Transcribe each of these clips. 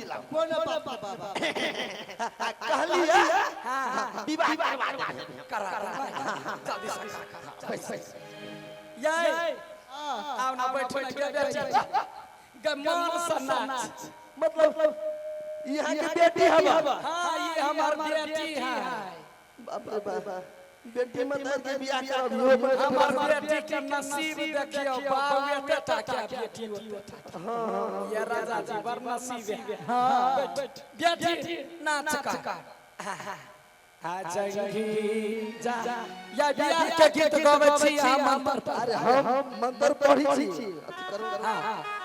खुशी लागल। कोनो बात नहीं बाबा। कहली हाँ। विवाह करवा देबै। करा करा जल्दी से करा। बैस, बैस। ये आओ ना बैठ ना गे बेटी गे मन से नाच। मतलब यहाँ के बेटी हवा? हाँ, ये हमार बेटी है। बाप रे बाप, बेटी मत के बियाह करब। हमार बेटी के नसीब देखियो, बाप बेटा के बेटी होते। हाँ, ये राजा जी बड़ नसीब है। हाँ, बेटी नाच का आ जाएंगी जा या बियाह के गीत गाबै छी हम मंत्र पर। अरे हम मंत्र पढ़ी छी, अथी करू।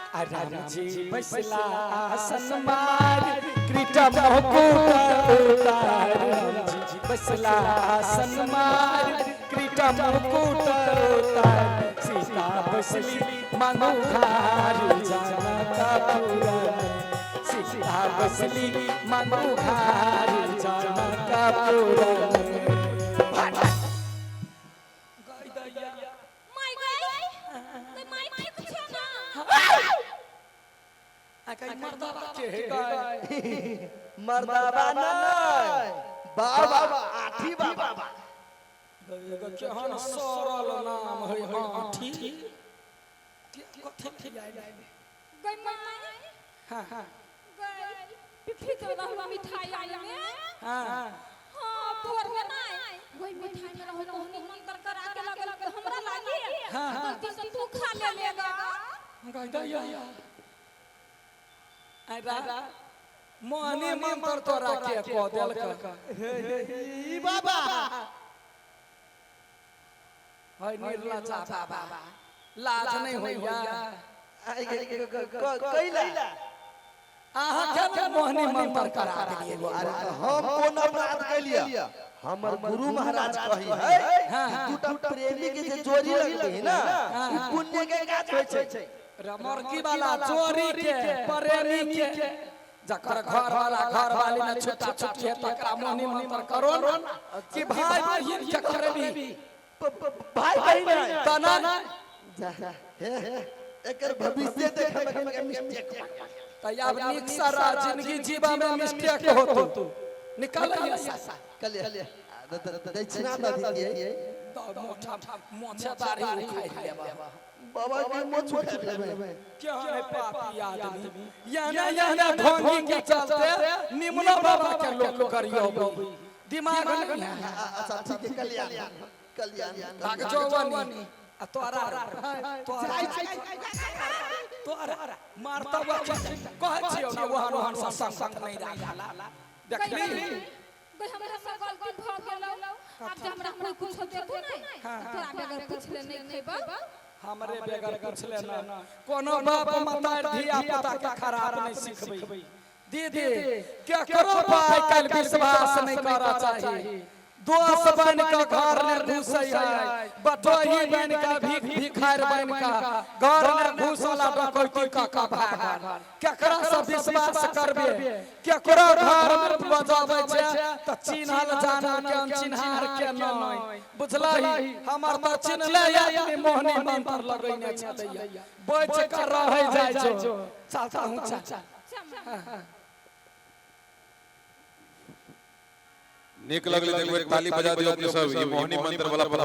आ राम जी बैसला आसन मार, क्रीटा मुकुट उतार। राम जी बैसला आसन मार, क्रीटा मुकुट उतार। सीता बैसली मनुहार जनकपुर। सीता बैसली मनुहार जनकपुर। माय गई तो माय ठीक छो ना? आ कहीं मर्दाबा के हे गए? मर्दाबा नहीं बाबा, आठी बाबा। एगो केहन सरल नाम है आठी के, कथी आयल? गई माय। हाँ हाँ। गई पिफी तो रहलो मिठाई आई में। हाँ। हाँ, भोर में नहीं वही मिठाई में रहो मोहनी मंत्र करा के लगल हमरा लागी। हाँ, हाँ। गलती से तू खा ले लेगा। गई दैया रा मोहनी मंत्र तोरा के कह देलक? ई बाबा। है निर्लजा बाबा, लाज नहीं होइया? कैला? अहाँ के मोहनी मंत्र करा देलियै? अरे तो हम कोन अपराध कैलिया? हमर गुरु महाराज कही है कि दूटा प्रेमी के जे जोड़ी लगते है ना, उ पुण्य के काज होय छै। रमरकी वाला चोरी के प्रेमी के, जकर घर वाला घर वाली में छुट्टा छुट्टी है, तकरा मोहनी मंत्र करो कि भाई बहिन के करबी? भाई बहिन नहीं। तना। जा, हे एकर भविष्य देखे में मिस्टेक। त आब नीक सारा जिंदगी जीवा में मिस्टेक होतो, निकल। कलिया दक्षिणा दऽ दितियै। मोटा मोछे दाढ़ी उखाड़ि लेबा। बाबा के मोछ उखाड़ि लेबै? केहन है पापी आदमी, याना याना ढोंगी के चलते निमनो बाबा के लोग करियो, दिमाग नहीं है। अच्छा ठीक है, कल्याण कल्याण। भाग जवानी आ तोरा तोरा तोरा मारता हुआ कहै छियौ ने, ओहन ओहन सत्संग संग नहीं राखला, देखली? गई, हमरा से गलती भ गेलौ। आब जे हमरा कोई कुछ देतो नहीं, तोरा बगैर पूछले नहीं खेबौ। हमरे बगैर पूछले ना। कोनो बाप माता धिया पुता के खराब नहीं सिखबै दीदी। केकरो पर आइ काल्हि विश्वास नहीं करऽ चाही। दोस्त बन के घर में घुसै है, बटोही बन के, भीख भिखार बन के घर में घुसला, डकैती क के भागल। केकरा से विश्वास करबे? केकरो घर में बजाबै छै तऽ चिन्हल जानल के, अनचिन्हार के नहीं, बुझलही? हमर तऽ चिन्हले आदमी मोहनी मंत्र लगैने छलैया, बच के रहै जाइ छौ। चलता हूँ, चल। चल। नीक लगलै तऽ एक बेर ताली बजा दियौ अपने सब, ई मोहनी मंत्र वाला।